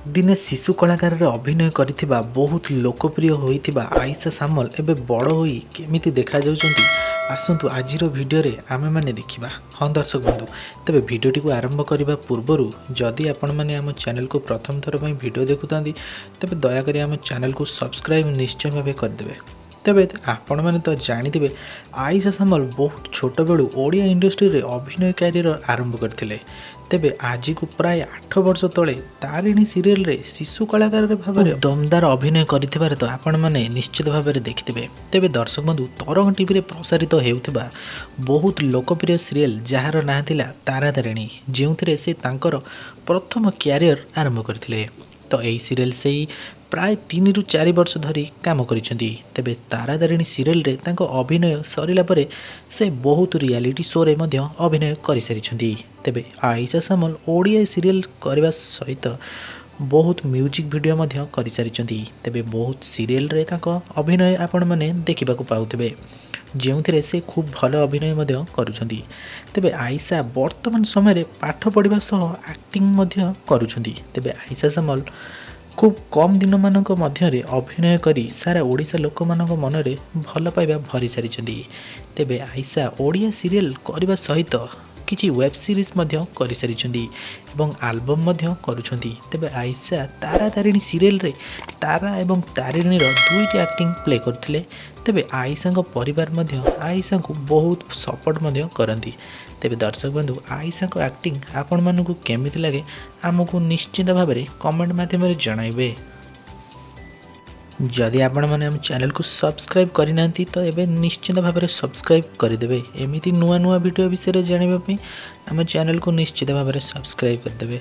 ଦିନେ ଶିଶୁ କଳାକାରରେ ଅଭିନୟ କରିଥିବା ବହୁତ ଲୋକପ୍ରିୟ ହୋଇଥିବା ଆଇଶା ସାମଲ ଏବେ ବଡ଼ ହୋଇ କେମିତି ଦେଖାଯାଉଛନ୍ତି, ଆସନ୍ତୁ ଆଜିର ଭିଡ଼ିଓରେ ଆମେମାନେ ଦେଖିବା। ହଁ ଦର୍ଶକ ବନ୍ଧୁ, ତେବେ ଭିଡ଼ିଓଟିକୁ ଆରମ୍ଭ କରିବା ପୂର୍ବରୁ ଯଦି ଆପଣମାନେ ଆମ ଚ୍ୟାନେଲକୁ ପ୍ରଥମ ଥର ପାଇଁ ଭିଡ଼ିଓ ଦେଖୁଥାନ୍ତି, ତେବେ ଦୟାକରି ଆମ ଚ୍ୟାନେଲକୁ ସବସ୍କ୍ରାଇବ୍ ନିଶ୍ଚୟ ଭାବେ କରିଦେବେ। ତେବେ ଆପଣମାନେ ତ ଜାଣିଥିବେ, ଆଇଶା ସାମଲ ବହୁତ ଛୋଟବେଳୁ ଓଡ଼ିଆ ଇଣ୍ଡଷ୍ଟ୍ରିରେ ଅଭିନୟ କ୍ୟାରିୟର ଆରମ୍ଭ କରିଥିଲେ। ତେବେ ଆଜିକୁ ପ୍ରାୟ 8 ବର୍ଷ ତଳେ ତାରିଣୀ ସିରିଏଲରେ ଶିଶୁ କଳାକାର ଭାବରେ ଦମଦାର ଅଭିନୟ କରିଥିବାର ତ ଆପଣମାନେ ନିଶ୍ଚିତ ଭାବରେ ଦେଖିଥିବେ। ତେବେ ଦର୍ଶକ ବନ୍ଧୁ, ତରଙ୍ଗ ଟିଭିରେ ପ୍ରସାରିତ ହେଉଥିବା ବହୁତ ଲୋକପ୍ରିୟ ସିରିଏଲ ଯାହାର ନାଁ ଥିଲା ତାରା ତାରିଣୀ, ଯେଉଁଥିରେ ସେ ତାଙ୍କର ପ୍ରଥମ କ୍ୟାରିୟର ଆରମ୍ଭ କରିଥିଲେ। ତ ଏହି ସିରିଏଲ ସେଇ ପ୍ରାୟ 3ରୁ 4 ବର୍ଷ ଧରି କାମ କରିଛନ୍ତି। ତେବେ ତାରା ତାରିଣୀ ସିରିଏଲରେ ତାଙ୍କ ଅଭିନୟ ସରିଲା ପରେ ସେ ବହୁତ ରିଆଲିଟି ଶୋରେ ମଧ୍ୟ ଅଭିନୟ କରିସାରିଛନ୍ତି। ତେବେ ଆଇଶା ସାମଲ ଓଡ଼ିଆ ସିରିଏଲ କରିବା ସହିତ ବହୁତ ମ୍ୟୁଜିକ୍ ଭିଡ଼ିଓ ମଧ୍ୟ କରିସାରିଛନ୍ତି। ତେବେ ବହୁତ ସିରିଏଲରେ ତାଙ୍କ ଅଭିନୟ ଆପଣମାନେ ଦେଖିବାକୁ ପାଉଥିବେ, ଯେଉଁଥିରେ ସେ ଖୁବ୍ ଭଲ ଅଭିନୟ ମଧ୍ୟ କରୁଛନ୍ତି। ତେବେ ଆଇଶା ବର୍ତ୍ତମାନ ସମୟରେ ପାଠ ପଢ଼ିବା ସହ ଆକ୍ଟିଂ ମଧ୍ୟ କରୁଛନ୍ତି। ତେବେ ଆଇଶା ସାମଲ ଖୁବ୍ କମ୍ ଦିନମାନଙ୍କ ମଧ୍ୟରେ ଅଭିନୟ କରି ସାରା ଓଡ଼ିଶା ଲୋକମାନଙ୍କ ମନରେ ଭଲ ପାଇବା ଭରି ସାରିଛନ୍ତି। ତେବେ ଆଇଶା ଓଡ଼ିଆ ସିରିଏଲ କରିବା ସହିତ କିଛି ୱେବ୍ ସିରିଜ୍ ମଧ୍ୟ କରିସାରିଛନ୍ତି ଏବଂ ଆଲବମ୍ ମଧ୍ୟ କରୁଛନ୍ତି। ତେବେ ଆଇଶା ତାରା ତାରିଣୀ ସିରିଏଲରେ ତାରା ଏବଂ ତାରିଣୀର ଦୁଇଟି ଆକ୍ଟିଂ ପ୍ଲେ କରୁଥିଲେ। ତେବେ ଆଇଶାଙ୍କ ପରିବାର ମଧ୍ୟ ଆଇଶାଙ୍କୁ ବହୁତ ସପୋର୍ଟ ମଧ୍ୟ କରନ୍ତି। ତେବେ ଦର୍ଶକ ବନ୍ଧୁ, ଆଇଶାଙ୍କ ଆକ୍ଟିଂ ଆପଣମାନଙ୍କୁ କେମିତି ଲାଗେ, ଆମକୁ ନିଶ୍ଚିତ ଭାବରେ କମେଣ୍ଟ ମାଧ୍ୟମରେ ଜଣାଇବେ। ଯଦି ଆପଣମାନେ ଆମ ଚ୍ୟାନେଲକୁ ସବସ୍କ୍ରାଇବ୍ କରିନାହାନ୍ତି, ତ ଏବେ ନିଶ୍ଚିତ ଭାବରେ ସବସ୍କ୍ରାଇବ୍ କରିଦେବେ। ଏମିତି ନୂଆ ନୂଆ ଭିଡ଼ିଓ ବିଷୟରେ ଜାଣିବା ପାଇଁ ଆମ ଚ୍ୟାନେଲକୁ ନିଶ୍ଚିତ ଭାବରେ ସବସ୍କ୍ରାଇବ୍ କରିଦେବେ।